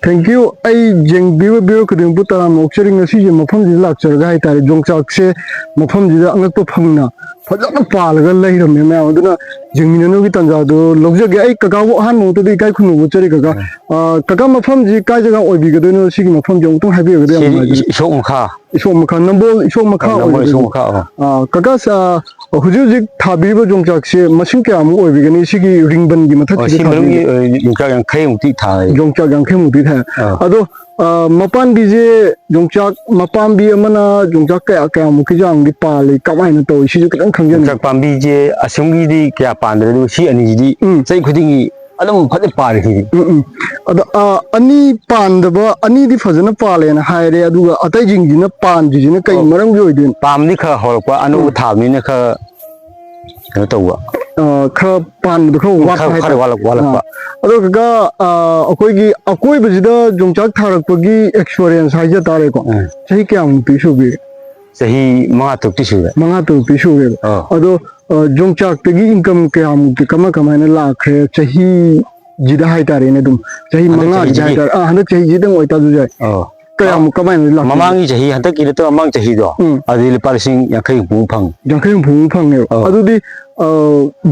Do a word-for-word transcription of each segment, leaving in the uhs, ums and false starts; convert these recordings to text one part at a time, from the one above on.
Thank you. ꯑꯩ ꯌꯦꯡꯕꯤꯕ ꯚꯤꯌꯨꯋꯔ ꯈꯨꯗꯤꯡꯃꯛꯄꯨ ꯇꯔꯥꯝꯅ ꯑꯣꯛꯆꯔꯤ꯫ ꯉꯁꯤꯁꯦ ꯃꯐꯝꯁꯤꯗ ꯂꯥꯛꯆꯔꯒ ꯍꯥꯏꯇꯥꯔꯦ, ꯌꯣꯡꯆꯥꯛꯁꯦ ꯃꯐꯝꯁꯤꯗ ꯑꯉꯛꯄ ꯐꯪꯅ ꯐꯖꯅ ꯄꯥꯜꯂꯒ ꯂꯩꯔꯝꯃꯦ ꯃꯌꯥꯝ꯫ ꯑꯗꯨꯅ ꯌꯦꯡꯃꯤꯟꯅꯅꯕꯒꯤ ꯇꯥꯟꯖꯥꯗꯣ ꯂꯧꯖꯒꯦ꯫ ꯑꯩ ꯀꯀꯥꯕꯨ ꯑꯍꯥꯟꯕ ꯃꯛꯇꯗ ꯏꯀꯥꯏ ꯈꯨꯝꯅꯕ ꯎꯠꯆꯔꯤ ꯀꯀꯥ꯫ ꯎꯝ꯫ ꯑ, ꯀꯀꯥ, ꯃꯐꯝꯁꯤ ꯀꯥꯏ ꯖꯒꯥ ꯑꯣꯏꯕꯤꯒꯗꯣꯏꯅꯣ? ꯁꯤꯒꯤ ꯃꯐꯝꯁꯦ ꯑꯃꯨꯛꯇꯪ ꯍꯥꯏꯕꯤꯔꯒꯗꯤ ꯌꯥꯝ ꯁꯤ ꯅꯨꯡꯉꯥꯏꯖꯒꯅꯤ꯫ ꯏꯁ-, ꯏꯁꯣꯛ ꯃꯈꯥ꯫ ꯏꯁꯣꯛ ꯃꯈꯥ, ꯅꯝꯕꯣꯜ ꯏꯁꯣꯛ ꯃꯈꯥ ꯑ, ꯅꯝꯕꯣꯜ ꯏꯁꯣꯛ ꯑꯣꯏꯕꯤꯒꯅꯤ꯫ ꯃꯈꯥ, ꯑꯣ꯫ ꯑ, ꯀꯀꯥ, ꯑ, ꯍꯧꯖꯤꯛ ꯍꯧꯖꯤꯛ ꯊꯥꯕꯤꯔꯤꯕ ꯌꯣꯡꯆꯥꯛꯁꯦ ꯃꯁꯤꯡ ꯀꯌꯥꯃꯨꯛ ꯑꯣꯏꯕꯤꯒꯅꯤ? ꯁꯤꯒꯤ ꯔꯤꯡꯕꯟꯒꯤ ꯑꯣ, ꯃꯊꯛꯁꯤꯗ ꯁꯤ ꯃꯅꯨꯡꯒꯤ, ꯊꯥꯕꯤꯔꯤꯕ ꯑ, ꯌꯣꯡꯆꯥꯛ ꯌꯥꯡꯈꯩꯃꯨꯛꯇꯤ ꯊꯥꯏ꯫ ꯌꯣꯡꯆꯥꯛ ꯌꯥꯡꯈꯩꯃꯨꯛꯇꯤ ꯊꯥꯏ꯫ ꯑꯥ꯫ ꯑꯗꯣ, ꯑ, ꯃꯄꯥꯝꯕꯤꯁꯦ ꯌꯣꯡꯆꯥꯛ ꯃꯄꯥꯝꯕꯤ ꯑꯃꯅ ꯌꯣꯡꯆꯥꯛ ꯀꯌꯥ ꯀꯌꯥꯃꯨꯛꯀꯤ ꯆꯥꯡꯗꯤ ꯄꯥꯜꯂꯤ? ꯀꯃꯥꯏꯅ ꯇꯧꯏ? ꯁꯤꯁꯨ ꯈꯤꯇꯪ ꯈꯪꯖꯅꯤꯡꯉꯤ꯫ ꯌꯣꯡꯆꯥꯛ ꯄꯥꯝꯕꯤꯁꯦ ꯑꯁꯣꯝꯒꯤꯗꯤ ꯀꯌꯥ ꯄꯥꯟꯗ꯭ꯔꯦ, ꯑꯗꯨꯒ ꯁꯤ ꯑꯅꯤꯁꯤꯗꯤ ꯎꯝ꯫ ꯆꯍꯤ ꯈꯨꯗꯤꯡꯒꯤ ꯑꯗꯨꯝ ꯐꯖꯅ ꯄꯥꯜꯂꯤ ꯁꯤꯗꯤ꯫ ꯎꯝ, ꯎꯝ꯫ ꯑꯗꯣ, ꯑ, ꯑꯅꯤ ꯄꯥꯟꯗꯕ, ꯑꯅꯤꯗꯤ ꯐꯖꯅ ꯄꯥꯜꯂꯦꯅ ꯍꯥꯏꯔꯦ, ꯑꯗꯨꯒ ꯑꯇꯩꯁꯤꯡꯁꯤꯅ ꯄꯥꯟꯗ꯭ꯔꯤꯁꯤꯅ ꯀꯩ ꯑꯧ꯫ ꯃꯔꯝꯒꯤ ꯑꯣꯏꯗꯣꯏꯅꯣ? ꯄꯥꯝꯗꯤ ꯈꯔ ꯍꯧꯔꯛꯄ, ꯑꯅꯧꯕ ꯎꯝ꯫ ꯊꯥꯕꯅꯤꯅ ꯈꯔ ꯀꯩꯅꯣ ꯇꯧꯕ꯫ ꯑ, ꯈꯔ ꯄꯥꯟꯕꯗꯣ ꯈꯔ ꯎꯝ, ꯋꯥꯠꯄ ꯈꯔ, ꯈꯔ ꯍꯥꯏꯇꯥꯔꯦ꯫ ꯋꯥꯠꯂꯛ-, ꯋꯥꯠꯂꯛꯄ꯫ ꯑ, ꯑꯗꯣ ꯀꯀꯥ, ꯑ, ꯑꯩꯈꯣꯏꯒꯤ ꯑꯀꯣꯏꯕꯁꯤꯗ ꯌꯣꯡꯆꯥꯛ ꯊꯥꯔꯛꯄꯒꯤ ꯑꯦꯛꯁꯄꯤꯔꯤꯌꯦꯟꯁ ꯍꯥꯏꯖ ꯇꯥꯔꯦꯀꯣ꯫ ꯎꯝ꯫ ꯆꯍꯤ ꯀꯌꯥꯃꯨꯛꯇꯤ ꯁꯨꯕꯤꯔꯦ? ꯆꯍꯤ ꯃꯉꯥ ꯇꯔꯨꯛꯇꯤ ꯁꯨꯔꯦ꯫ ꯃꯉꯥ ꯇꯔꯨꯛꯇꯤ ꯁꯨꯔꯦꯕ꯫ ꯑꯥ꯫ ꯑꯗꯣ, ꯑ, ꯌꯣꯡꯆꯥꯛꯇꯒꯤ ꯏꯟꯀꯝ ꯀꯌꯥꯃꯨꯛꯇꯤ ꯀꯃꯥꯏ ꯀꯃꯥꯏꯅ ꯂꯥꯛꯈ꯭ꯔꯦ? ꯆꯍꯤꯁꯤꯗ ꯍꯥꯏꯇꯥꯔꯦꯅꯦ ꯑꯗꯨꯝ꯫ ꯆꯍꯤ ꯍꯟꯗꯛ ꯃꯉꯥꯒꯤꯗ ꯆꯍꯤꯁꯤꯒꯤ? ꯍꯥꯏꯇꯥꯔꯦ꯫ ꯑꯥ, ꯍꯟꯗꯛ ꯆꯍꯤꯁꯤꯗꯪ ꯑꯣꯏꯇꯥꯔꯁꯨ ꯌꯥꯏ꯫ ꯑꯥ꯫ ꯀꯌꯥꯃꯨꯛ ꯀꯃꯥꯏꯅ ꯂꯥꯛꯈꯤꯒꯦ? ꯃꯃꯥꯡꯒꯤ ꯆꯍꯤ, ꯍꯟꯗꯛꯀꯤ ꯅꯠꯇꯕ ꯃꯃꯥꯡ ꯆꯍꯤꯗꯣ, ꯎꯝ꯫ ꯑꯗꯨꯗꯤ ꯂꯨꯄꯥ ꯂꯤꯁꯤꯡ ꯌꯥꯡꯈꯩ ꯍꯨꯝꯐꯨ ꯐꯪꯉꯤ꯫ ꯌꯥꯡꯈꯩ ꯍꯨꯝꯐꯨꯃꯨꯛ ꯐꯪꯉꯦꯕ꯫ ꯑꯧ꯫ ꯑꯗꯨꯗꯤ, ꯑ,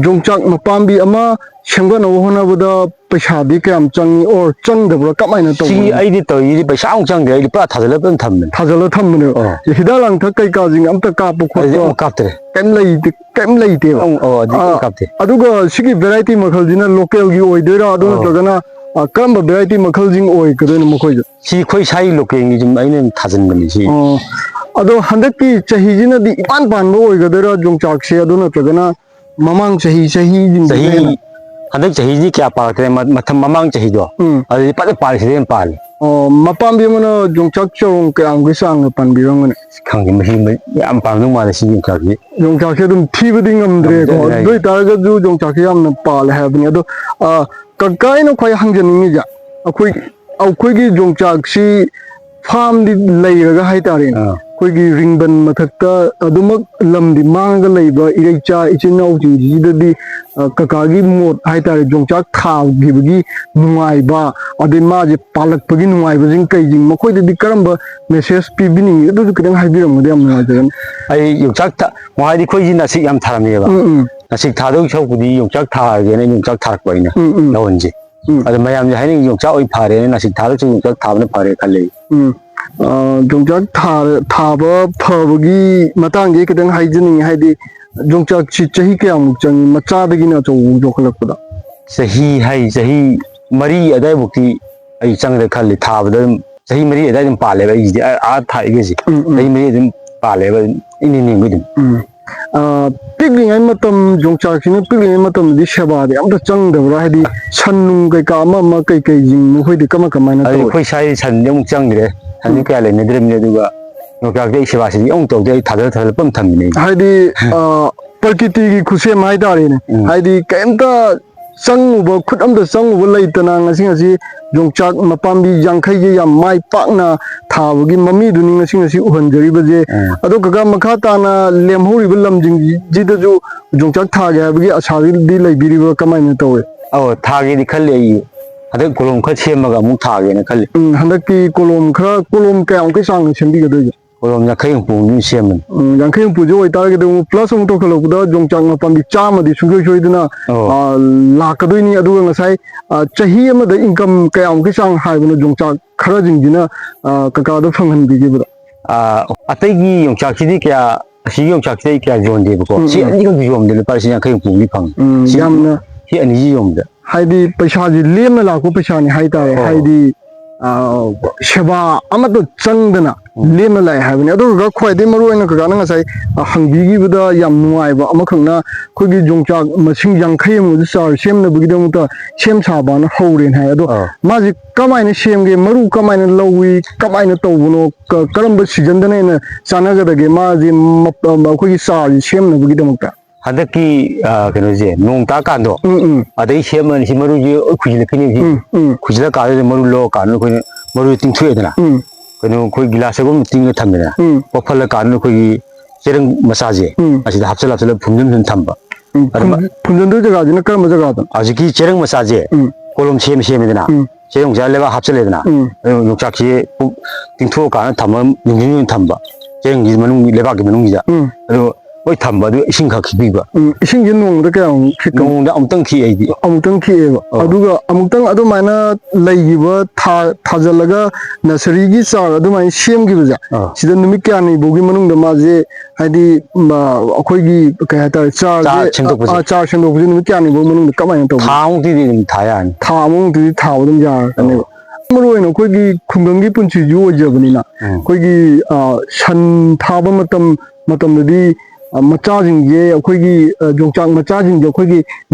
ꯌꯣꯡꯆꯥꯛ ꯃꯄꯥꯝꯕꯤ ꯑꯃ ꯁꯦꯝꯒꯠꯅꯕ ꯍꯣꯠꯅꯕꯗ ꯄꯩꯁꯥꯗꯤ ꯀꯌꯥꯝ ꯆꯪꯉꯤ, or ꯆꯪꯗꯕ꯭ꯔꯥ? ꯀꯃꯥꯏꯅ ꯁꯤ ꯇꯧꯕꯅꯣ? ꯑꯩꯗꯤ ꯇꯧꯔꯤꯁꯤꯗꯤ ꯄꯩꯁꯥ ꯑꯃꯨꯛ ꯆꯪꯗꯦ, ꯑꯩꯗꯤ ꯄꯨꯔꯥ ꯊꯥꯖꯤꯜꯂꯒ ꯑꯗꯨꯝ ꯊꯝꯕꯅꯤ꯫ ꯊꯥꯖꯤꯜꯂꯒ ꯊꯝꯕꯅꯦꯕ꯫ ꯑꯣ꯫ ꯍꯤꯗꯥꯛ ꯂꯥꯡꯊꯛ ꯀꯩꯀꯥꯁꯤꯡ ꯑꯝꯇ ꯀꯥꯞꯄ ꯑꯩꯗꯤ ꯈꯣꯠꯄ ꯑꯃꯨꯛ ꯀꯥꯞꯇ꯭ꯔꯦ꯫ ꯀꯩꯝ ꯂꯩꯇꯦ, ꯀꯩꯝ ꯂꯩꯇꯦꯕ꯫ ꯑꯃꯨꯛ, ꯑꯣ, ꯑꯗꯨꯗꯤ ꯑꯥ, ꯑꯃꯨꯛ ꯀꯥꯞꯇꯦ꯫ ꯑꯗꯨꯒ ꯁꯤꯒꯤ ꯚꯦꯔꯥꯏꯇꯤ ꯃꯈꯜꯁꯤꯅ ꯂꯣꯀꯦꯜꯒꯤ ꯑꯣꯏꯗꯣꯏꯔꯥ? ꯑꯗꯨ ꯑꯣ꯫ ꯅꯠꯇ꯭ꯔꯒꯅ, ꯑ, ꯀꯔꯝꯕ ꯚꯦꯔꯥꯏꯇꯤ ꯃꯈꯜꯁꯤꯡ ꯑꯣꯏꯒꯗꯣꯏꯅꯣ ꯃꯈꯣꯏꯁꯦ? ꯁꯤ ꯑꯩꯈꯣꯏ ꯏꯁꯥꯒꯤ ꯂꯣꯀꯦꯜꯒꯤ ꯁꯨꯝ ꯑꯩꯅ ꯑꯗꯨꯝ ꯊꯥꯖꯤꯟꯕꯅꯤ ꯁꯤ꯫ ꯑꯣ꯫ ꯑꯗꯣ ꯍꯟꯗꯛꯀꯤ ꯆꯍꯤꯁꯤꯅꯗꯤ ꯏꯄꯥꯟ ꯄꯥꯟꯕ ꯑꯣꯏꯒꯗꯣꯏꯔꯥ ꯌꯣꯡꯆꯥꯛꯁꯦ? ꯑꯗꯨ ꯅꯠꯇ꯭ꯔꯒꯅ ꯃꯃꯥꯡ ꯆꯍꯤ, ꯆꯍꯤꯁꯤꯡꯁꯤꯅ ꯆꯍꯤ, ꯍꯦꯟꯅ? ꯍꯟꯗꯛ ꯆꯍꯤꯁꯤ ꯀꯌꯥ ꯄꯥꯜꯂꯛꯇ꯭ꯔꯦ, ꯃ-, ꯃꯊꯪ ꯃꯃꯥꯡ ꯆꯍꯤꯗꯣ, ꯎꯝ꯫ ꯑꯗꯨꯗꯤ ꯐꯖꯅ ꯄꯥꯜꯂꯤ, ꯁꯤꯗꯩ ꯍꯦꯟꯅ ꯄꯥꯜꯂꯤ꯫ ꯑꯣ, ꯃꯄꯥꯝꯕꯤ ꯑꯃꯅ ꯌꯣꯡꯆꯥꯛ ꯆꯔꯣꯡ ꯀꯌꯥꯃꯨꯛꯀꯤ ꯆꯥꯡꯒ ꯄꯥꯟꯕꯤꯔꯝꯒꯅꯤ? ꯈꯪꯗꯦ, ꯃꯁꯤ ꯃ-, ꯌꯥꯝ ꯄꯥꯝꯗꯧ ꯃꯥꯜꯂꯦ ꯁꯤꯒꯤ ꯌꯣꯡꯆꯥꯛꯁꯤ꯫ ꯌꯣꯡꯆꯥꯛꯁꯦ ꯑꯗꯨꯝ ꯊꯤꯕꯗꯤ ꯉꯝꯗ꯭ꯔꯦꯀꯣ꯫ ꯉꯝꯗ꯭ꯔꯦ, ꯑꯗꯨ ꯍꯥꯏꯁꯦ꯫ ꯑꯣꯏꯇꯥꯔꯒꯁꯨ ꯌꯣꯡꯆꯥꯛꯁꯦ ꯌꯥꯝꯅ ꯄꯥꯜꯂꯦ ꯍꯥꯏꯕꯅꯤ꯫ ꯑꯗꯣ, ꯑ, ꯀꯀꯥ, ꯑꯩꯅ ꯈ꯭ꯋꯥꯏ ꯍꯪꯖꯅꯤꯡꯉꯤꯁꯦ, ꯑꯩꯈꯣꯏ, ꯑꯩꯈꯣꯏꯒꯤ ꯌꯣꯡꯆꯥꯛꯁꯤ ꯐꯥꯔꯝꯗꯤ ꯂꯩꯔꯒ ꯍꯥꯏꯇꯥꯔꯦꯅꯦ, ꯑꯥ꯫ ꯑꯩꯈꯣꯏꯒꯤ ꯔꯤꯡꯕꯟ ꯃꯊꯛꯇ ꯑꯗꯨꯃꯛ ꯂꯝꯗꯤ ꯃꯥꯡꯉꯒ ꯂꯩꯕ ꯏꯔꯩꯆꯥ ꯏꯆꯤꯟ ꯏꯅꯥꯎꯁꯤꯡꯁꯤꯗꯗꯤ, ꯑ, ꯀꯀꯥꯒꯤ ꯃꯣꯠ ꯍꯥꯏꯇꯥꯔꯦ, ꯌꯣꯡꯆꯥꯛ ꯊꯥꯈꯤꯕꯒꯤ ꯅꯨꯡꯉꯥꯏꯕ, ꯑꯗꯩ ꯃꯥꯁꯦ ꯄꯥꯜꯂꯛꯄꯒꯤ ꯅꯨꯡꯉꯥꯏꯕꯁꯤꯡ ꯀꯩꯁꯤꯡ, ꯃꯈꯣꯏꯗꯗꯤ ꯀꯔꯝꯕ ꯃꯦꯁꯦꯖ ꯄꯤꯕꯤꯅꯤꯡꯉꯤ? ꯑꯗꯨꯁꯨ ꯈꯤꯇꯪ ꯍꯥꯏꯕꯤꯔꯝꯃꯗꯤ ꯌꯥꯝ ꯅꯨꯡꯉꯥꯏꯖꯒꯅꯤ꯫ ꯑꯩ ꯌꯣꯡꯆꯥꯛ ꯊꯥ-, ꯍꯥꯏꯗꯤ ꯑꯩꯈꯣꯏꯁꯤ ꯅꯥꯁꯤꯛ ꯌꯥꯝ ꯊꯥꯔꯝꯃꯦꯕ꯫ ꯎꯝ, ꯎꯝ꯫ ꯅꯥꯁꯤꯛ ꯊꯥꯗꯧ ꯁꯔꯨꯛꯄꯨꯗꯤ ꯌꯣꯡꯆꯥꯛ ꯊꯥꯔꯒꯦꯅ ꯌꯣꯡꯆꯥꯛ ꯊꯥꯔꯛꯄ ꯑꯩꯅ ꯎꯝ, ꯎꯝ꯫ ꯂꯧꯍꯟꯁꯦ꯫ ꯎꯝ꯫ ꯑꯗꯣ ꯃꯌꯥꯝꯁꯦ ꯍꯥꯏꯅꯩ, "ꯌꯣꯡꯆꯥꯛ ꯑꯣꯏꯅ ꯐꯔꯦꯅ, ꯅꯥꯁꯤꯛ ꯊꯥꯗꯧꯁꯨ ꯌꯣꯡꯆꯥꯛ ꯊꯥꯕꯅ ꯐꯔꯦ" ꯈꯜꯂꯦ꯫ ꯎꯝ꯫ ꯑ, ꯌꯣꯡꯆꯥꯛ ꯊꯥ-, ꯊꯥꯕ ꯐꯕꯒꯤ ꯃꯇꯥꯡꯗꯤ ꯈꯤꯇꯪ ꯍꯥꯏꯖꯅꯤꯡꯉꯤ꯫ ꯍꯥꯏꯗꯤ, ꯌꯣꯡꯆꯥꯛꯁꯤ ꯆꯍꯤ ꯀꯌꯥꯃꯨꯛ ꯆꯪꯉꯤ, ꯃꯆꯥꯗꯒꯤꯅ ꯑꯆꯧꯕ ꯌꯣꯛꯈꯠꯂꯛꯄꯗ? ꯆꯍꯤ ꯍꯥꯏ, ꯆꯍꯤ ꯃꯔꯤ ꯑꯗꯥꯏꯃꯨꯛꯇꯤ ꯑꯩ ꯆꯪꯗ꯭ꯔꯦ ꯈꯜꯂꯤ꯫ ꯊꯥꯕꯗ ꯑꯗꯨꯝ ꯆꯍꯤ ꯃꯔꯤ ꯑꯗꯥꯏ ꯑꯗꯨꯝ ꯄꯥꯜꯂꯦꯕ ꯑꯩꯒꯤꯗꯤ꯫ ꯑ-, ꯑꯥ ꯊꯥꯏꯒꯩꯁꯦ ꯎꯝ, ꯎꯝ꯫ ꯆꯍꯤ ꯃꯔꯤ ꯑꯗꯨꯝ ꯄꯥꯜꯂꯦꯕ, ꯑꯗꯨꯝ ꯏꯅꯦꯝ ꯅꯦꯝꯒꯩ ꯑꯗꯨꯝ꯫ ꯎꯝ꯫ ꯑ, ꯄꯤꯛꯂꯤꯉꯩ ꯃꯇꯝ, ꯌꯣꯡꯆꯥꯛꯁꯤꯅ ꯄꯤꯛꯂꯤꯉꯩ ꯃꯇꯝꯗꯗꯤ ꯁꯦꯕꯥꯗꯤ ꯑꯝꯇ ꯆꯪꯗꯕ꯭ꯔꯥ? ꯍꯥꯏꯗꯤ ꯁꯟ ꯅꯨꯡ ꯀꯩꯀꯥ ꯑꯃ ꯑꯃ ꯀꯩꯀꯩꯁꯤꯡ ꯃꯈꯣꯏꯗꯤ ꯀꯃꯥꯏ ꯀꯃꯥꯏꯅ ꯑꯗꯨ ꯇꯧꯏ? ꯑꯩꯈꯣꯏ ꯁ꯭ꯋꯥꯏꯗꯤ ꯁꯟꯗꯤ ꯑꯃꯨꯛ ꯆꯪꯗ꯭ꯔꯦ꯫ ꯁꯟꯁꯨ ꯎꯝ꯫ ꯀꯌꯥ ꯂꯩꯅꯗ꯭ꯔꯕꯅꯤ꯫ ꯑꯗꯨꯒ ꯌꯣꯡꯆꯥꯛꯇꯤ ꯑꯩ ꯁꯦꯕꯥꯁꯤꯗꯤ ꯑꯃꯨꯛ ꯇꯧꯗꯦ꯫ ꯑꯩ ꯊꯥꯗꯔ ꯊꯥꯗꯔ ꯄꯪꯊꯝ ꯊꯝꯃꯤꯅꯦ ꯑꯩꯗꯤ꯫ ꯍꯥꯏꯗꯤ, ꯑ, ꯄ꯭ꯔꯀꯤꯇꯤꯒꯤ ꯈꯨꯠꯁꯦꯝ ꯍꯥꯏꯇꯥꯔꯦꯅꯦ꯫ ꯎꯝ꯫ ꯍꯥꯏꯗꯤ ꯀꯩꯝꯇ ꯆꯪꯉꯨꯕ, ꯈꯨꯠ ꯑꯝꯇ ꯆꯪꯉꯨꯕ ꯂꯩꯇꯅ ꯉꯁꯤ ꯉꯁꯤ ꯌꯣꯡꯆꯥꯛ ꯃꯄꯥꯝꯕꯤ ꯌꯥꯡꯈꯩꯒꯤ ꯌꯥꯝ ꯃꯥꯏ ꯄꯥꯛꯅ ꯊꯥꯕꯒꯤ ꯃꯃꯤꯗꯨꯅꯤ ꯉꯁꯤ ꯉꯁꯤ ꯎꯍꯟꯖꯔꯤꯕꯁꯦ꯫ ꯎꯝ꯫ ꯑꯗꯣ ꯀꯀꯥ, ꯃꯈꯥ ꯇꯥꯅ ꯂꯦꯝꯍꯧꯔꯤꯕ ꯂꯝꯁꯤꯡꯁꯤꯗꯁꯨ ꯌꯣꯡꯆꯥꯛ ꯊꯥꯒꯦ ꯍꯥꯏꯕꯒꯤ ꯑꯁꯥꯒꯤꯗꯤ ꯂꯩꯕꯤꯔꯤꯕ꯭ꯔꯥ, ꯀꯃꯥꯏꯅ ꯇꯧꯋꯤ? ꯑꯧ, ꯊꯥꯒꯦꯗꯤ ꯈꯜꯂꯤ꯫ ꯑꯩ ꯍꯟꯗꯛ ꯀꯣꯂꯣꯝ ꯈꯔ ꯁꯦꯝꯃꯒ ꯑꯃꯨꯛ ꯊꯥꯒꯦꯅ ꯈꯜꯂꯤ꯫ ꯎꯝ, ꯍꯟꯗꯛꯇꯤ ꯀꯣꯂꯣꯝ ꯈꯔ, ꯀꯣꯂꯣꯝ ꯀꯌꯥꯃꯨꯛꯀꯤ ꯆꯥꯡꯅꯣ ꯁꯦꯝꯕꯤꯒꯗꯣꯏꯁꯦ? ꯀꯣꯂꯣꯝ ꯌꯥꯡꯈꯩ ꯍꯨꯝꯐꯨ ꯑꯗꯨꯝ ꯁꯦꯝꯕꯅꯤ꯫ ꯎꯝ, ꯌꯥꯡꯈꯩ ꯍꯨꯝꯐꯨꯁꯦ ꯑꯣꯏꯇꯥꯔꯒꯗꯤ ꯑꯃꯨꯛ plus ꯑꯃꯨꯛ ꯇꯧꯈꯠꯂꯛꯄꯗ ꯌꯣꯡꯆꯥꯛ ꯃꯄꯥꯝꯕꯤ ꯆꯥꯝꯃꯗꯤ ꯁꯨꯡꯁꯣꯏ ꯁꯣꯏꯗꯅ, ꯑꯧ꯫ ꯑ, ꯂꯥꯛꯀꯗꯣꯏꯅꯤ꯫ ꯑꯗꯨꯒ ꯉꯁꯥꯏ, ꯑ, ꯆꯍꯤ ꯑꯃꯗ income ꯀꯌꯥꯃꯨꯛꯀꯤ ꯆꯥꯡ ꯍꯥꯏꯕꯅꯣ ꯌꯣꯡꯆꯥꯛ ꯈꯔꯁꯤꯡꯁꯤꯅ, ꯑ, ꯀꯀꯥꯗ ꯐꯪꯍꯟꯕꯤꯈꯤꯕꯗ? ꯑ, ꯑꯇꯩꯒꯤ ꯌꯣꯡꯆꯥꯛꯁꯤꯗꯤ ꯀꯌꯥ, ꯑꯁꯤꯒꯤ ꯌꯣꯡꯆꯥꯛꯁꯤꯗꯤ ꯑꯩ ꯀꯌꯥ ꯌꯣꯟꯗꯦꯕꯀꯣ꯫ ꯎꯝ, ꯁꯤ ꯎꯝ꯫ ꯑꯅꯤꯈꯛ ꯌꯣꯟꯕꯗ ꯂꯨꯄꯥ ꯂꯤꯁꯤꯡ ꯌꯥꯡꯈꯩ ꯍꯨꯝꯐꯨꯗꯤ ꯐꯪꯉꯤ꯫ ꯎꯝ, ꯁꯤ, ꯌꯥꯝꯅ ꯁꯤ ꯑꯅꯤꯁꯤ ꯌꯣꯟꯕꯗ꯫ ꯍꯥꯏꯗꯤ ꯄꯩꯁꯥꯁꯤ ꯂꯦꯝꯅ ꯂꯥꯛꯄ ꯄꯩꯁꯥꯅꯤ ꯍꯥꯏꯇꯥꯔꯦ꯫ ꯑꯣ꯫ ꯍꯥꯏꯗꯤ, ꯑ, ꯁꯦꯕꯥ ꯑꯃꯠꯇ ꯆꯪꯗꯅ ꯎꯝ꯫ ꯂꯦꯝꯅ ꯂꯥꯛꯑꯦ ꯍꯥꯏꯕꯅꯤ꯫ ꯑꯗꯨꯒ ꯈ꯭ꯋꯥꯏꯗꯒꯤ ꯃꯔꯨ ꯑꯣꯏꯅ ꯀꯀꯥꯅ ꯉꯁꯥꯏ, ꯑ, ꯍꯪꯕꯤꯈꯤꯕꯗ ꯌꯥꯝ ꯅꯨꯡꯉꯥꯏꯕ ꯑꯃꯈꯛꯅ, ꯑꯩꯈꯣꯏꯒꯤ ꯌꯣꯡꯆꯥꯛ ꯃꯁꯤꯡ ꯌꯥꯡꯈꯩ ꯑꯃꯗꯤ ꯆꯥꯔ ꯁꯦꯝꯅꯕꯒꯤꯗꯃꯛꯇ ꯁꯦꯝ ꯁꯥꯕꯅ ꯍꯧꯔꯦꯅ ꯍꯥꯏ꯫ ꯑꯗꯣ ꯑꯥ꯫ ꯃꯥꯁꯤ ꯀꯃꯥꯏꯅ ꯁꯦꯝꯒꯦ? ꯃꯔꯨ ꯀꯃꯥꯏꯅ ꯂꯧꯏ? ꯀꯃꯥꯏꯅ ꯇꯧꯕꯅꯣ? ꯀ-, ꯀꯔꯝꯕ seasonꯗꯅ ꯍꯦꯟꯅ ꯆꯥꯟꯅꯒꯗꯒꯦ? ꯃꯥꯁꯤ ꯃꯞ-, ꯑ, ꯑꯩꯈꯣꯏꯒꯤ ꯆꯥꯔꯁꯤ ꯁꯦꯝꯅꯕꯒꯤꯗꯃꯛꯇ? ꯍꯟꯗꯛꯀꯤ, ꯑ, ꯀꯩꯅꯣꯁꯦ, ꯅꯣꯡ ꯇꯥꯀꯥꯟꯗꯣ, ꯎꯝ, ꯎꯝ꯫ ꯑꯗꯩ ꯁꯦꯝꯃꯅꯤ꯫ ꯁꯤ ꯃꯔꯨꯁꯤ ꯂꯣꯏ ꯈꯨꯏꯖꯤꯜꯂꯛꯀꯅꯤ꯫ ꯁꯤ ꯎꯝ, ꯎꯝ꯫ ꯈꯨꯏꯖꯤꯜꯂꯀꯥꯟꯗ ꯃꯔꯨ ꯂꯧꯔꯀꯥꯟꯗ ꯑꯩꯈꯣꯏꯅ ꯃꯔꯨ ꯇꯤꯡꯊꯣꯛꯑꯦꯗꯅ꯫ ꯎꯝ꯫ ꯀꯩꯅꯣ, ꯑꯩꯈꯣꯏ ꯒꯤꯂꯥꯁ ꯑꯒꯨꯝꯕ ꯇꯤꯡꯉ ꯊꯝꯃꯦꯗꯅ꯫ ꯎꯝ꯫ ꯄꯣꯞꯍꯜꯂꯀꯥꯟꯗ ꯑꯩꯈꯣꯏꯒꯤ ꯆꯦꯔꯪ ꯃꯆꯥꯁꯦ, ꯎꯝ꯫ ꯑꯁꯤꯗ ꯍꯥꯞꯆꯜ ꯍꯥꯞꯆꯜꯂ ꯐꯨꯝꯖꯤꯟ ꯐꯨꯝꯖꯤꯟ ꯊꯝꯕ꯫ ꯎꯝ, ꯑꯗꯨꯃ- ꯐꯨꯝ-, ꯐꯨꯝꯖꯤꯟꯗꯣꯏ ꯖꯒꯥꯁꯤꯅ ꯀꯔꯝꯕ ꯖꯒꯥꯗꯅꯣ? ꯍꯧꯖꯤꯛꯀꯤ ꯆꯦꯔꯪ ꯃꯆꯥꯁꯦ ꯎꯝ꯫ ꯀꯣꯂꯣꯝ ꯁꯦꯝ ꯁꯦꯝꯃꯦꯗꯅ, ꯎꯝ꯫ ꯆꯦꯔꯪ ꯃꯆꯥ ꯂꯩꯕꯥꯛ ꯍꯥꯞꯆꯜꯂꯦꯗꯅ, ꯎꯝ꯫ ꯑꯗꯨ ꯌꯣꯡꯆꯥꯛꯁꯤ ꯄꯨ-, ꯇꯤꯡꯊꯣꯛꯑꯀꯥꯟꯗ ꯊꯝꯃ ꯅꯨꯡꯊꯤꯟ ꯑꯣꯏꯅ ꯊꯝꯕ, ꯆꯦꯔꯪꯒꯤ ꯃꯅꯨꯡꯒꯤ, ꯂꯩꯕꯥꯛꯀꯤ ꯃꯅꯨꯡꯁꯤꯗ꯫ ꯎꯝ꯫ ꯑꯗꯨ ꯍꯣꯏ ꯊꯝꯕ, ꯑꯗꯨ ꯏꯁꯤꯡ ꯈꯔ ꯈꯤꯛꯄꯤꯕ꯫ ꯎꯝ, ꯏꯁꯤꯡꯁꯦ ꯅꯣꯡꯃꯗ ꯀꯌꯥꯃꯨꯛ ꯈꯤꯛꯀꯅꯤ? ꯅꯣꯡꯃꯗ ꯑꯃꯨꯛꯇꯪ ꯈꯤꯛꯑꯦ ꯑꯩꯗꯤ꯫ ꯑꯃꯨꯛꯇꯪ ꯈꯤꯛꯑꯦꯕ꯫ ꯑꯣ꯫ ꯑꯗꯨꯒ ꯑꯃꯨꯛꯇꯪ ꯑꯗꯨꯃꯥꯏꯅ ꯂꯩꯈꯤꯕ ꯊꯥ-, ꯊꯥꯖꯤꯜꯂꯒ ꯅꯁꯔꯤꯒꯤ ꯆꯥꯔ ꯑꯗꯨꯃꯥꯏꯅ ꯁꯦꯝꯈꯤꯕꯁꯦ, ꯑꯥ꯫ ꯁꯤꯗ ꯅꯨꯃꯤꯠ ꯀꯌꯥꯅꯤ ꯐꯥꯎꯒꯤ ꯃꯅꯨꯡꯗ ꯃꯥꯁꯦ, ꯍꯥꯏꯗꯤ, ꯃ-, ꯑꯩꯈꯣꯏꯒꯤ ꯀꯩ ꯍꯥꯏꯇꯥꯔꯦ, ꯆꯥꯔꯁꯦ, ꯆꯥꯔ ꯁꯦꯝꯗꯣꯛꯄꯁꯦ꯫ ꯑ, ꯆꯥꯔ ꯁꯦꯝꯗꯣꯛꯄꯁꯦ ꯅꯨꯃꯤꯠ ꯀꯌꯥꯅꯤ ꯐꯥꯎ ꯃꯅꯨꯡꯗ ꯀꯃꯥꯏꯅ ꯇꯧꯕ? ꯊꯥ ꯃꯨꯛꯇꯤꯗꯤ ꯑꯗꯨꯝ ꯊꯥ ꯌꯥꯔꯅꯤ꯫ ꯊꯥ ꯑꯃꯃꯨꯛꯇꯗꯤ ꯊꯥꯕ ꯑꯗꯨꯝ ꯌꯥꯔꯅꯦꯕ꯫ ꯑꯣ꯫ ꯃꯔꯨ ꯑꯣꯏꯅ ꯑꯩꯈꯣꯏꯒꯤ ꯈꯨꯡꯒꯪꯒꯤ ꯄꯨꯟꯁꯤꯁꯨ ꯑꯣꯏꯖꯕꯅꯤꯅ, ꯎꯝ꯫ ꯑꯩꯈꯣꯏꯒꯤ, ꯑ, ꯁꯟ ꯊꯥꯕ ꯃꯇꯝ, ꯃꯇꯝꯗꯗꯤ, ꯑ, ꯃꯆꯥꯁꯤꯡꯁꯦ ꯑꯩꯈꯣꯏꯒꯤ, ꯑ, ꯌꯣꯡꯆꯥꯛ ꯃꯆꯥꯁꯤꯡꯁꯦ ꯑꯩꯈꯣꯏꯒꯤ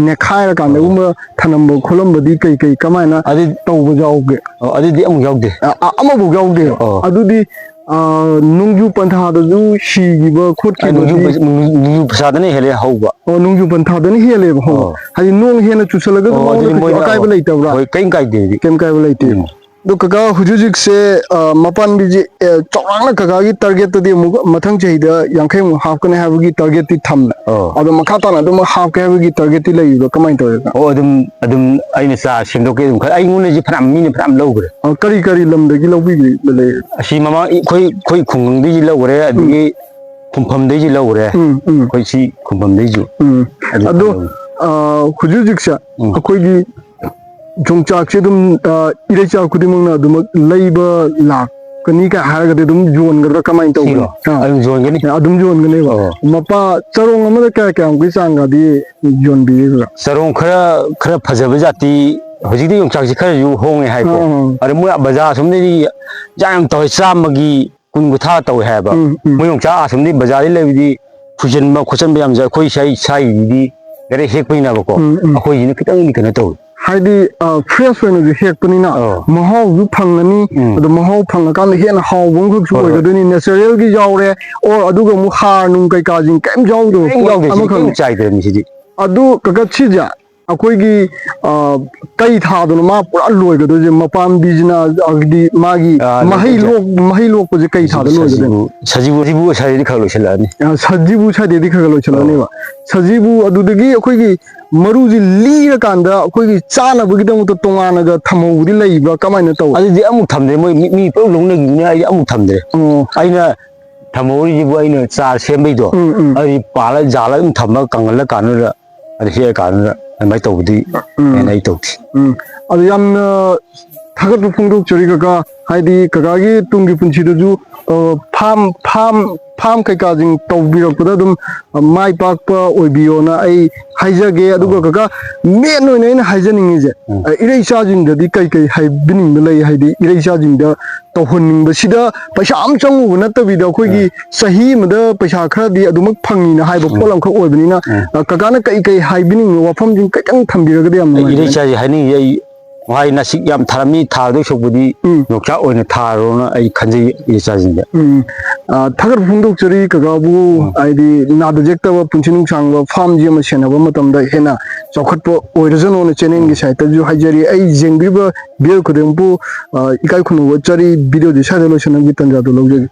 ꯅꯦꯠꯈꯥꯏꯔꯀꯥꯟꯗꯒꯨꯝꯕ ꯊꯅꯝꯕ ꯈꯣꯠꯂꯝꯕꯗꯤ ꯀꯩ ꯀꯩ ꯀꯃꯥꯏꯅ ꯑꯗꯨ-, ꯇꯧꯕ ꯌꯥꯎꯒꯦ? ꯑꯣ, ꯑꯗꯨꯗꯤ ꯑꯃꯨꯛ ꯌꯥꯎꯗꯦ꯫ ꯑ, ꯑ, ꯑꯃꯐꯥꯎ ꯌꯥꯎꯗꯦ꯫ ꯑꯣ꯫ ꯑꯗꯨꯗꯤ, ꯑ, ꯅꯣꯡꯖꯨ ꯄꯟꯊꯥꯗꯁꯨ ꯁꯤꯈꯤꯕ ꯑ, ꯅꯣꯡꯖꯨ ꯈꯣꯠꯈꯤꯕꯗꯤ? ꯄ-, ꯅꯣꯡꯖꯨ ꯄꯟꯊꯥꯗꯅ ꯍꯦꯜꯂꯦ ꯍꯧꯕ꯫ ꯑꯣ, ꯅꯣꯡꯖꯨ ꯄꯟꯊꯥꯗꯅ ꯍꯦꯜꯂꯦꯕ ꯍꯧꯕ꯫ ꯑꯣ꯫ ꯍꯥꯏꯗꯤ ꯅꯣꯡ ꯍꯦꯟꯅ ꯆꯨꯁꯜꯂꯒꯁꯨ ꯑꯣ, ꯃꯉꯣꯟꯗ ꯑꯗꯨꯗꯤ ꯀꯩꯁꯨ ꯃꯣꯏꯅ, ꯑꯀꯥꯏꯕ ꯑꯣ, ꯂꯩꯇꯕ꯭ꯔꯥ? ꯍꯣꯏ, ꯀꯩꯝ ꯀꯥꯏꯗꯦ ꯑꯗꯨꯗꯤ꯫ ꯀꯩꯝ ꯀꯥꯏꯕ ꯂꯩꯇꯦ꯫ ꯎꯝ꯫ ꯑꯗꯣ ꯀꯀꯥ, ꯍꯧꯖꯤꯛ ꯍꯧꯖꯤꯛꯁꯦ, ꯑ, ꯃꯄꯥꯟꯕꯤꯁꯦ, ꯑ, ꯆꯥꯎꯔꯥꯛꯅ ꯀꯀꯥꯒꯤ ꯇꯥꯔꯒꯦꯠꯇꯗꯤ ꯑꯃꯨꯛ ꯃꯊꯪ ꯆꯍꯤꯗ ꯌꯥꯡꯈꯩꯃꯨꯛ ꯍꯥꯞꯀꯅꯤ ꯍꯥꯏꯕꯒꯤ ꯇꯥꯔꯒꯦꯠꯇꯤ ꯊꯝꯃꯦ꯫ ꯑꯣ꯫ ꯑꯗꯣ ꯃꯈꯥ ꯇꯥꯅ ꯑꯗꯨꯝ ꯍꯥꯞꯀꯦ ꯍꯥꯏꯕꯒꯤ ꯇꯥꯔꯒꯦꯠꯇꯤ ꯂꯩꯔꯤꯕ꯭ꯔꯥ? ꯀꯃꯥꯏꯅ ꯇꯧꯋꯦ, ꯀꯀꯥ? ꯑꯣ, ꯑꯗꯨꯝ, ꯑꯗꯨꯝ ꯑꯩꯅ ꯆꯥꯔ ꯁꯦꯝꯗꯣꯛꯀꯦ ꯑꯗꯨꯝ ꯈꯜꯂꯤ꯫ ꯑꯩꯉꯣꯟꯗꯁꯨ ꯐꯅꯌꯥꯝ, ꯃꯤꯅ ꯐꯅꯌꯥꯝ ꯂꯧꯈ꯭ꯔꯦ꯫ ꯑ, ꯀꯔꯤ ꯀꯔꯤ ꯂꯝꯗꯒꯤ ꯂꯧꯕꯤꯕ ꯂꯩ? ꯑꯁꯤ ꯃꯃꯥꯡ ꯑꯩꯈꯣꯏ, ꯑꯩꯈꯣꯏ ꯈꯨꯡꯒꯪꯗꯒꯤ ꯂꯧꯈ꯭ꯔꯦ, ꯎꯝ꯫ ꯑꯗꯒꯤ ꯈꯨꯝꯐꯝꯗꯒꯤꯁꯨ ꯂꯧꯈ꯭ꯔꯦ꯫ ꯎꯝ, ꯎꯝ꯫ ꯑꯩꯈꯣꯏ ꯁꯤ ꯈꯨꯝꯐꯝꯗꯒꯤꯁꯨ꯫ ꯎꯝ꯫ ꯑꯗꯨ ꯑꯗꯣ, ꯐꯪꯍꯧꯋꯤ꯫ ꯑ, ꯍꯧꯖꯤꯛ ꯍꯧꯖꯤꯛꯁꯦ ꯎꯝ꯫ ꯑꯩꯈꯣꯏꯒꯤ ꯌꯣꯡꯆꯥꯛꯁꯦ ꯑꯗꯨꯝ, ꯑ, ꯏꯔꯩꯆꯥ ꯈꯨꯗꯤꯡꯃꯛꯅ ꯑꯗꯨꯃꯛ ꯂꯩꯕ ꯂꯥꯛꯀꯅꯤ ꯀꯥꯏ ꯍꯥꯏꯔꯒꯗꯤ ꯑꯗꯨꯝ ꯌꯣꯟꯒꯗ꯭ꯔꯥ, ꯀꯃꯥꯏꯅ ꯇꯧꯒꯅꯤ? ꯁꯤꯔꯣ? ꯑꯥ꯫ ꯑꯗꯨꯝ ꯌꯣꯟꯒꯅꯤ꯫ ꯑꯗꯨꯝ ꯌꯣꯟꯒꯅꯦꯕ꯫ ꯑꯣ꯫ ꯃꯄꯥ ꯆꯔꯣꯡ ꯑꯃꯗ ꯀꯌꯥ ꯀꯌꯥꯃꯨꯛꯀꯤ ꯆꯥꯡꯒꯗꯤ ꯌꯣꯟꯕꯤꯔꯤꯕ꯭ꯔꯥ? ꯆꯔꯣꯡ ꯈꯔ, ꯈꯔ ꯐꯖꯕ ꯖꯥꯇꯤ, ꯍꯧꯖꯤꯛꯇꯤ ꯌꯣꯡꯆꯥꯛꯁꯤ ꯈꯔꯁꯨ ꯍꯣꯡꯉꯦ ꯍꯥꯏꯀꯣ꯫ ꯑꯥ, ꯑꯥ꯫ ꯑꯗ ꯃꯣꯏ ꯕꯖꯥꯔ ꯑꯁꯣꯝꯗꯗꯤ ꯌꯥꯝ ꯌꯥꯝ ꯇꯧꯋꯦ, ꯆꯥꯝꯃꯒꯤ ꯀꯨꯟ ꯀꯨꯟꯊ꯭ꯔꯥ ꯇꯧꯋꯦ ꯍꯥꯏꯕ꯫ ꯎꯝ, ꯎꯝ꯫ ꯃꯣꯏ ꯌꯣꯡꯆꯥꯛ ꯑꯁꯣꯝꯗꯤ ꯕꯖꯥꯔꯗꯩ ꯂꯩꯕꯗꯤ ꯐꯨꯖꯤꯟꯕ ꯈꯣꯠꯆꯟꯕ ꯌꯥꯝ ꯌꯥꯎ-, ꯑꯩꯈꯣꯏ ꯁ꯭ꯋꯥꯏ, ꯁ꯭ꯋꯥꯏꯒꯤꯗꯤ direct ꯍꯦꯛꯄꯅꯤꯅꯕꯀꯣ꯫ ꯎꯝ, ꯎꯝ꯫ ꯑꯩꯈꯣꯏꯒꯤꯅ ꯈꯤꯇꯪꯗꯤ ꯀꯩꯅꯣ ꯇꯧꯋꯤ꯫ ꯍꯥꯏꯗꯤ, ꯑ, fresh ꯑꯣꯏꯅꯁꯨ ꯍꯦꯛꯄꯅꯤꯅ ꯑꯧ꯫ ꯃꯍꯥꯎꯁꯨ ꯐꯪꯉꯅꯤ꯫ ꯎꯝ꯫ ꯑꯗꯣ ꯃꯍꯥꯎ ꯐꯪꯉꯀꯥꯟꯗ ꯍꯦꯟꯅ ꯍꯥꯎꯕ ꯑꯃꯈꯛꯁꯨ ꯍꯣꯏ, ꯍꯣꯏ꯫ ꯑꯣꯏꯒꯗꯣꯏꯅꯤ꯫ Naturalꯒꯤ ꯌꯥꯎꯔꯦ, or ꯑꯗꯨꯒ ꯑꯃꯨꯛ ꯍꯥꯔ ꯅꯨꯡ ꯀꯩꯀꯥꯁꯤꯡ ꯀꯩꯝ ꯌꯥꯎꯗꯕ ꯀꯩꯝ ꯄꯣꯠ ꯌꯥꯎꯗꯦ ꯁꯤꯗꯤ, ꯑꯃꯈꯛꯅꯦ꯫ ꯀꯩꯝ ꯆꯥꯏꯗ꯭ꯔꯕꯅꯤ ꯁꯤꯗꯤ꯫ ꯑꯗꯨ ꯀꯀꯥ ꯁꯤꯁꯦ ꯑꯩꯈꯣꯏꯒꯤ, ꯑ, ꯀꯩ ꯊꯥꯗꯅꯣ ꯃꯥ ꯄꯨꯔꯥ ꯂꯣꯏꯒꯗꯣꯏꯁꯦ? ꯃꯄꯥꯝꯕꯤꯁꯤꯅ, ꯍꯥꯏꯗꯤ ꯃꯥꯒꯤ ꯑ, ꯃꯍꯩ ꯂꯣꯛ-, ꯃꯍꯩ ꯂꯣꯛꯄꯁꯦ ꯀꯩ ꯊꯥꯗ ꯂꯣꯏꯒꯗꯣꯏꯅꯣ? ꯁꯖꯤꯕꯨ, ꯁꯖꯤꯕꯨ, ꯁꯖꯤꯕꯨ ꯁ꯭ꯋꯥꯏꯗꯗꯤ ꯈꯔ ꯂꯣꯏꯁꯤꯜꯂꯛꯑꯅꯤ꯫ ꯑ, ꯁꯖꯤꯕꯨ ꯁ꯭ꯋꯥꯏꯗꯩꯗꯤ ꯈꯔ ꯈꯔ ꯂꯣꯏꯁꯤꯜꯂꯛꯑꯅꯦꯕ꯫ ꯑ꯫ ꯁꯖꯤꯕꯨ ꯑꯗꯨꯗꯒꯤ ꯑꯩꯈꯣꯏꯒꯤ ꯃꯔꯨꯁꯤ ꯂꯤꯔꯀꯥꯟꯗ ꯑꯩꯈꯣꯏꯒꯤ ꯆꯥꯅꯕꯒꯤꯗꯃꯛꯇ ꯇꯣꯉꯥꯟꯅꯒ ꯊꯝꯍꯧꯕꯗꯤ ꯂꯩꯕ꯭ꯔꯥ? ꯀꯃꯥꯏꯅ ꯇꯧ? ꯑꯗꯨꯗꯤ ꯑꯃꯨꯛ ꯊꯝꯗ꯭ꯔꯦ꯫ ꯃꯣꯏ ꯃꯤ, ꯃꯤ ꯄꯨꯂꯞ ꯂꯧꯅꯈꯤꯕꯅꯤꯅ ꯑꯩꯗꯤ ꯑꯃꯨꯛ ꯊꯝꯗ꯭ꯔꯦ꯫ ꯑꯣ꯫ ꯑꯩꯅ ꯊꯝꯍꯧꯔꯤꯁꯤꯕꯨ ꯑꯩꯅ ꯆꯥꯔ ꯁꯦꯝꯕꯩꯗꯣ, ꯎꯝ, ꯎꯝ꯫ ꯑꯗꯨꯗꯤ ꯄꯥꯜꯂ ꯖꯥꯜꯂ ꯑꯗꯨꯝ ꯊꯝꯃꯒ ꯀꯪꯍꯜꯂ ꯀꯥꯟꯗꯨꯗ ꯑꯗꯨ ꯍꯦꯛꯑ ꯀꯥꯟꯗꯨꯗ ꯑꯗꯨꯃꯥꯏꯅ ꯇꯧꯕꯗꯤ ꯎꯝ꯫ ꯍꯦꯟꯅ ꯑꯩ ꯇꯧꯗꯦ꯫ ꯎꯝ꯫ ꯑꯗꯨ ꯌꯥꯝꯅ ꯊꯥꯒꯠꯄ ꯐꯣꯡꯗꯣꯛꯆꯔꯤ ꯀꯀꯥ꯫ ꯍꯥꯏꯗꯤ ꯀꯀꯥꯒꯤ ꯇꯨꯡꯒꯤ ꯄꯨꯟꯁꯤꯗꯁꯨ, ꯑ, ꯐꯥꯝ, ꯐꯥꯝ, ꯐꯥꯝ ꯀꯩꯀꯥꯁꯤꯡ ꯇꯧꯕꯤꯔꯛꯄꯗ ꯑꯗꯨꯝ, ꯑ, ꯃꯥꯏ ꯄꯥꯛꯄ ꯑꯣꯏꯕꯤꯌꯣꯅ ꯑꯩ ꯍꯥꯏꯖꯒꯦ꯫ ꯑꯗꯨꯒ ꯑꯣ꯫ ꯀꯀꯥ, ꯃꯦꯟ ꯑꯣꯏꯅ ꯑꯩꯅ ꯍꯥꯏꯖꯅꯤꯡꯉꯤꯁꯦ, ꯎꯝ꯫ ꯑ, ꯏꯔꯩꯆꯥꯁꯤꯡꯗꯗꯤ ꯀꯩ ꯀꯩ ꯍꯥꯏꯕꯤꯅꯤꯡꯕ ꯂꯩ? ꯍꯥꯏꯗꯤ ꯏꯔꯩꯆꯥꯁꯤꯡꯗ ꯇꯧꯍꯟꯅꯤꯡꯕꯁꯤꯗ ꯄꯩꯁꯥ ꯑꯃ ꯆꯪꯉꯨꯕ ꯅꯠꯇꯕꯤꯗ ꯑꯩꯈꯣꯏꯒꯤ ꯎꯝ꯫ ꯆꯍꯤ ꯑꯃꯗ ꯄꯩꯁꯥ ꯈꯔꯗꯤ ꯑꯗꯨꯃꯛ ꯐꯪꯉꯤꯅ ꯍꯥꯏꯕ ꯎꯝ꯫ ꯄꯣꯠ ꯑꯃꯈꯛ ꯑꯣꯏꯕꯅꯤꯅ, ꯎꯝ꯫ ꯑ, ꯀꯀꯥꯅ ꯀꯩ ꯀꯩ ꯍꯥꯏꯕꯤꯅꯤꯡꯕ ꯋꯥꯐꯝꯁꯤꯡ ꯈꯤꯇꯪ ꯊꯝꯕꯤꯔꯒꯗꯤ ꯌꯥꯝ ꯑꯩ ꯅꯨꯡꯉꯥꯏꯖꯒꯅꯤ꯫ ꯏꯔꯩꯆꯥꯁꯦ ꯍꯥꯏꯅꯤꯡꯉꯤꯁꯦ, ꯑꯩ ꯃꯍꯥꯏ ꯅꯥꯁꯤꯛ ꯌꯥꯝ ꯊꯥꯔꯝꯃꯤ, ꯊꯥꯗꯣꯏ ꯁꯔꯨꯛꯄꯨꯗꯤ ꯎꯝ꯫ ꯌꯣꯡꯆꯥꯛ ꯑꯣꯏꯅ ꯊꯥꯔꯣꯅ ꯑꯩ ꯈꯟꯖꯩ ꯏꯔꯩꯆꯥꯁꯤꯡꯗ꯫ ꯎꯝ꯫ ꯑ, ꯊꯥꯒꯠꯄ ꯐꯣꯡꯗꯣꯛꯆꯔꯤ ꯀꯀꯥꯕꯨ, ꯎꯝ꯫ ꯍꯥꯏꯗꯤ ꯅꯥꯗ ꯌꯦꯛꯇꯕ ꯄꯨꯟꯁꯤ ꯅꯨꯡꯁꯥꯡꯕ ꯐꯥꯝꯁꯤ ꯑꯃ ꯁꯦꯟꯅꯕ ꯃꯇꯝꯗ ꯍꯦꯟꯅ ꯆꯥꯎꯈꯠꯄ ꯑꯣꯏꯔꯁꯅꯨꯅ ꯆꯦꯅꯦꯜꯒꯤ ꯎꯝ꯫ ꯁꯥꯏꯠꯇꯁꯨ ꯍꯥꯏꯖꯔꯤ꯫ ꯑꯩ ꯌꯦꯡꯕꯤꯔꯤꯕ ꯚꯤꯌꯔ ꯈꯨꯗꯤꯡꯃꯛꯄꯨ, ꯑ, ꯏꯀꯥꯏ ꯈꯨꯝꯅꯕ ꯎꯠꯆꯔꯤ꯫ ꯚꯤꯗꯤꯑꯣꯗꯤ ꯁ꯭ꯋꯥꯏꯗ ꯂꯣꯏꯁꯤꯟꯅꯕꯒꯤ ꯇꯥꯟꯖꯥꯗꯨ ꯂꯧꯖꯒꯦ꯫